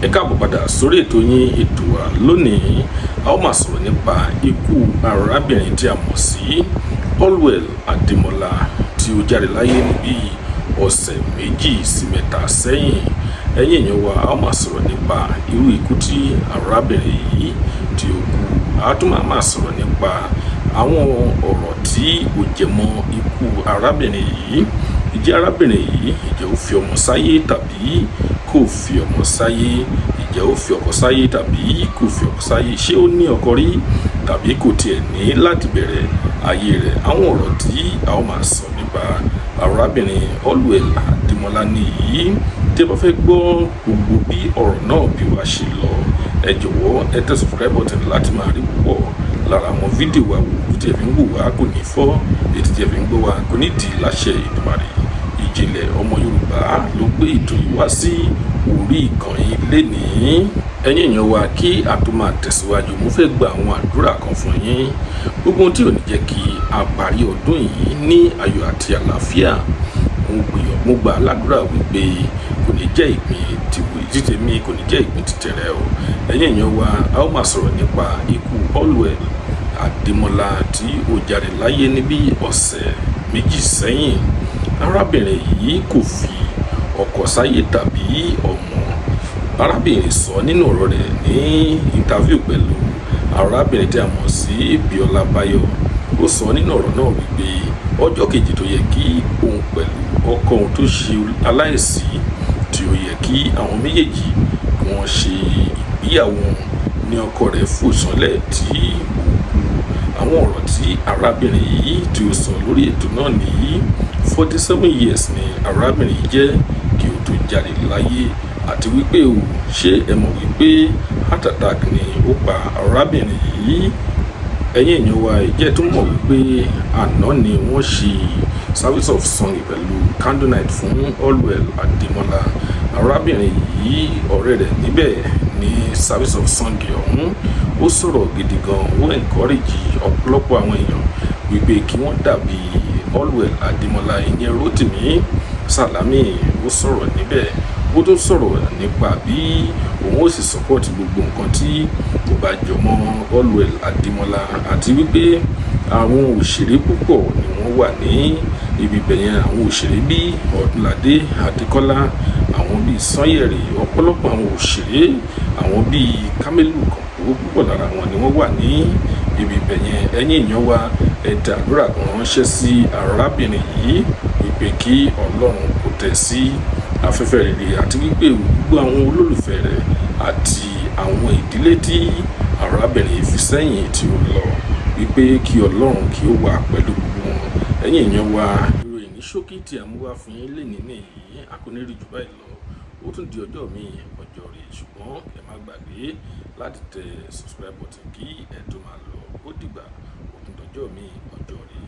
Ẹ káàbọ̀ padà sórí ètò yín, ètò wa. Lónìí, a ó máa sọ̀rọ̀ nípa ikú arábìnrin tí a mọ̀ sí Allwell Adémọ́lá, tí ó jáde láyé níbi ọ̀sẹ̀ 2 sí 3 sẹ́yìn. Ẹ̀yin èèyàn wa, a ó máa sọ̀rọ̀ nípa irú ikú tí arábìnrin yìí tí ó kú. A tún máa sọ̀rọ̀ nípa àwọn ọ̀rọ̀ tí ó jẹmọ́ ikú arábìnrin yìí. Ìjẹ́ arábìnrin yìí, ìjẹ́ ó fi ọmọ sáyé tàbí kò fi ọmọ sáyé? Ìjẹ́ ó fi ọkọ sáyé tàbí kò fi ọkọ sáyé? Ṣé ó ní ọkọ rí tàbí kò tiẹ̀ ní láti bẹ̀rẹ̀ ayé rẹ̀? Àwọn ọ̀rọ̀ tí a ó máa sọ nípa arábìnrin Allwell Adémọ́lá nìyí. Tí ẹ bá fẹ́ gbọ́ gbogbo bí ọ̀rọ̀ náà bí wàá ṣe lọ, ẹ jọ̀wọ́, ẹ tẹ subscribe button láti máa rí púpọ̀ lára àwọn fídíò wa wò. Tí ẹ fi ń wò wá kò ní fọ́, etí tí ẹ fi ń gbọ́ wá kò ní di láṣẹ Èdùmàrè. Ìjìnlẹ̀ Ọmọ Yorùbá ló gbé ètò yìí wá sí orí ìkànnì lénìí. Ẹ̀yin èèyàn wa, kí a tó máa tẹ̀síwájú, mo fẹ́ gba àwọn àdúrà kan fún yín. Gbogbo ohun tí ò ní jẹ́ kí a parí ọdún yìí ní ayọ̀ àti àlàáfíà, mo gbìyànjú, mo gbà ládùúrà wípé kò ní jẹ́ ìpín títèmi, kò ní jẹ́ ìpín tìtẹ̀rẹ̀ o. Ẹ̀yin èèyàn wa, a ó máa sọ̀rọ̀ nípa ikú Allwell Adémọ́lá tí ó jáde láyé níbi ọ̀sẹ̀ 2 sẹ́yìn. Arábìnrin yìí kò fi ọkọ sáyé tàbí ọmọ. Arábìnrin sọ nínú ọ̀rọ̀ rẹ̀ ní interview pẹ̀lú arábìnrin tí a mọ̀ sí Bíọ́lá Báyọ̀. Ó sọ nínú ọ̀rọ̀ náà wípé ọjọ́ kejì tó yẹ kí òun pẹ̀lú ọkọ òun tó ṣe aláìsí, tí ó yẹ kí àwọn méjèèjì kí wọ́n ṣe ìgbéyàwó wọn, ní ọkọ rẹ̀ fò sánlẹ̀ tí ó kú. Àwọn ọ̀rọ̀ tí arábìnrin yìí tí ó sọ lórí ètò náà nìyí. 47 years ni arábìnrin yìí jẹ́ kí ó tó jáde láyé. Àti wípé o, ṣé ẹ mọ̀ wípé heart attack ni ó pa arábìnrin yìí? Ẹ̀yin èèyàn wa, ìjẹ́ tó mọ̀ wípé àná ni wọ́n ṣe service of song pẹ̀lú candle night fún Allwell Adémọ́lá. Arábìnrin yìí, ọ̀rẹ́ rẹ̀ níbẹ̀ ní service of song ọ̀hún, ó sọ̀rọ̀ gidi gan. Ó encourage ọ̀pọ̀lọpọ̀ àwọn èèyàn wípé kí wọ́n dàbí Allwell Adémọ́lá, ìyẹn Rotimi Salami. Ó sọ̀rọ̀ níbẹ̀, ó tún sọ̀rọ̀ nípa bí òun ó sì support gbogbo nǹkan tí kò bá jọ mọ́ Allwell Adémọ́lá, àti wípé àwọn òṣèré púpọ̀ ni wọ́n wà ní ibi bẹ̀yẹn. Àwọn òṣèré bíi Ọdúnládé Adékọ́lá, àwọn bíi Sanyẹ̀rì, ọ̀pọ̀lọpọ̀ àwọn òṣèré, àwọn bíi Kamilu Kọ̀pọ̀, púpọ̀ lára wọn ni wọ́n wà ní ibi bẹ̀yẹn. Ẹ̀yin èèyàn wa, ẹ tẹ àdúrà kan ránṣẹ́ sí arábìnrin yìí wípé kí Ọlọ́run kò tẹ̀ sí afẹ́fẹ́ rere, àti wípé gbogbo àwọn olólùfẹ́ rẹ̀ àti àwọn ìdílé tí arábìnrin yìí fi sẹ́yìn tí ó lọ, wípé kí Ọlọ́run kí ó wà pẹ̀lú gbogbo wọn. Ẹ̀yin èèyàn wa, ìròyìn ní ṣókí tí a mú wá fún yín lénìí nìyí. A kò ní rí jù báyìí lọ. Ó tún di ọjọ́ míì, ọjọ́ rẹ̀. Ṣùgbọ́n ẹ má gbàgbé láti tẹ subscribe button kí ẹ tó máa lọ. Ó dìgbà, ó tún dọjọ́ míì, ọjọ́ rẹ̀.